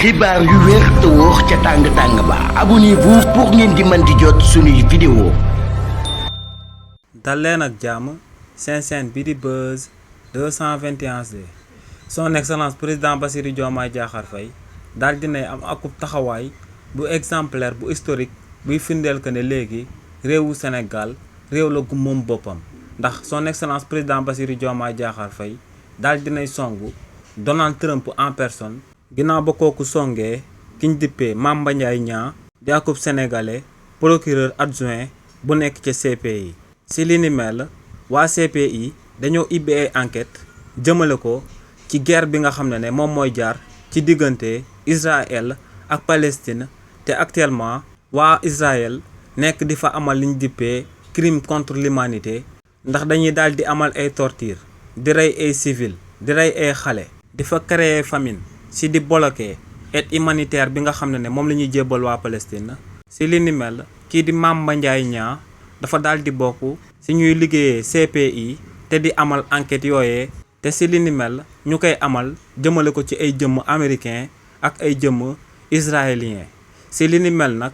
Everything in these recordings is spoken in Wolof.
xibaar yu wér te wóor ca tàng-tàng ba abonnez-vous pour ngeen di mën di jot suñuy vidéo. dal leen ak jàmm seen chaîne bi di Buzz 221D son excellence président Bassirou Diomaye Diakhar Faye daal dinay am akub taxawaay bu exemplaire bu historique buy firndeel que ne léegi réewu Sénégal réew la gu moom boppam ndax son excellence président Bassirou Diomaye Diakhar Faye daal dinay songu Donald Trump en personne ginnaaw ba kooku songee kiñ dippee Mame Ndiaye Niang di akub sénégalais procureur adjoint bu nekk ca CPI. si li ni mel waa CPI dañoo ibbi ay enquête jëmale ko ci guerre bi nga xam ne moom mooy jaar ci diggante Israël ak Palestine te actuellement waa Israël nekk di fa amal liñ dippee crime contre l'humanité ndax dañuy daal di amal ay torture di rey ay civil di rey ay xale di fa créer famine si di bloquer aide humanitaire bi nga xam ne moom la ñuy jébbal waa Palestine. si li ni mel kii di Mame Ndiaye Niang dafa daal di bokk si ñuy liggéeyee CPI te di amal enquête yooyee te si li ni mel ñu koy amal jëmale ko ci ay jëmm américain ak ay jëmm israélien. si li ni mel nag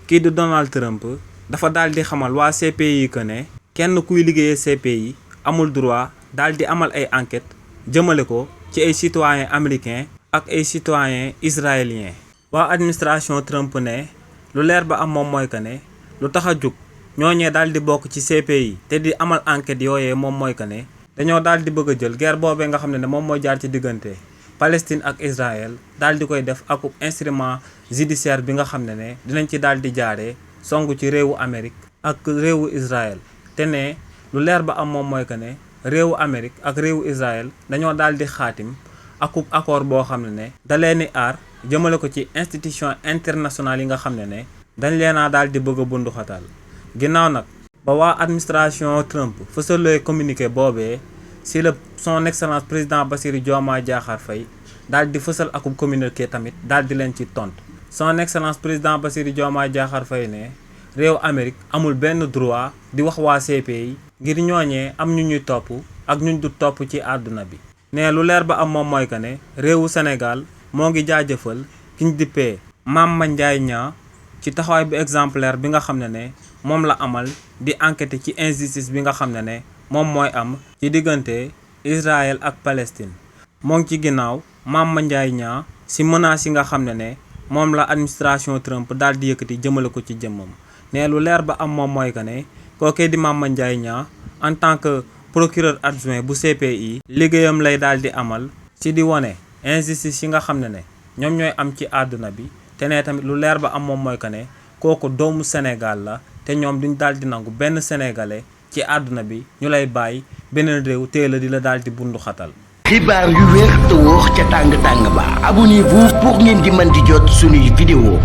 kii di Donald Trump dafa daal di xamal waa CPI que ne kenn kuy liggéeyee CPI amul droit daal di amal ay enquête jëmale ko ci ay citoyens américains ak ay citoyens israéliens. waa administration Trump ne lu leer ba am moom mooy que ne lu tax a jug ñooñee daal di bokk ci CPI te di amal enquête yooyee moom mooy que ne dañoo daal di bëgg a jël guerre boobee nga xam ne moom mooy jaar ci diggante Palestine ak Israël daal di koy def ak instrument judiciaire bi nga xam ne dinañ ci daal di jaaree songu ci réewu Amérique ak réewu Israël. te ne lu leer ba am moom mooy que ne réewu Amérique ak réewu Israël dañoo daal di xaatim akub accord boo xam ne da leen di aar jëmale ko ci institution internationale yi nga xam ne dañ leen a daal di bëgg a bundu xatal. ginnaaw nag ba waa administration Trump fësalee communiqué boobee si la son excellence président Bassirou Diomaye Diakhar Faye daal di fësal akub communiqué tamit daal di leen ci tontu. son excellence président Bassirou Diomaye Diakhar Faye ne réew Amérique amul benn droit di wax waa CPI ngir ñooñee am ñu ñuy topp ak ñu du topp ci àdduna bi. ne lu leer ba am moom mooy que ne réewu Sénégal moo ngi jaajëfal kiñ dippee Mame Ndiaye Niang ci taxawaay bu exemplaire bi nga xam ne moom la amal di enquête ci injustice bi nga xam ne moom mooy am ci diggante Israël ak Palestine. moo ngi ci ginnaaw Mame Ndiaye Niang si menaces yi nga xam ne moom la administration Trump daal di yëkkati jëmale ko ci jëmmam. ne lu leer ba am moom mooy que ne kookee di Mame Ndiaye Niang en tant que procureur adjoint bu CPI liggéeyam lay daal di amal ci di wone injustice yi nga xam ne ñoom ñooy am ci àdduna bi. te ne tamit lu leer ba am moom mooy que ne kooku doomu Sénégal la te ñoom duñ daal di nangu benn sénégalais ci àdduna bi ñu lay bàyyi beneen réew teel a di la daal di bundu xatal. xibaar yu wér te wóor ca tàng-tàng ba abonnez-vous pour ngeen di mën di jot suñuy vidéo.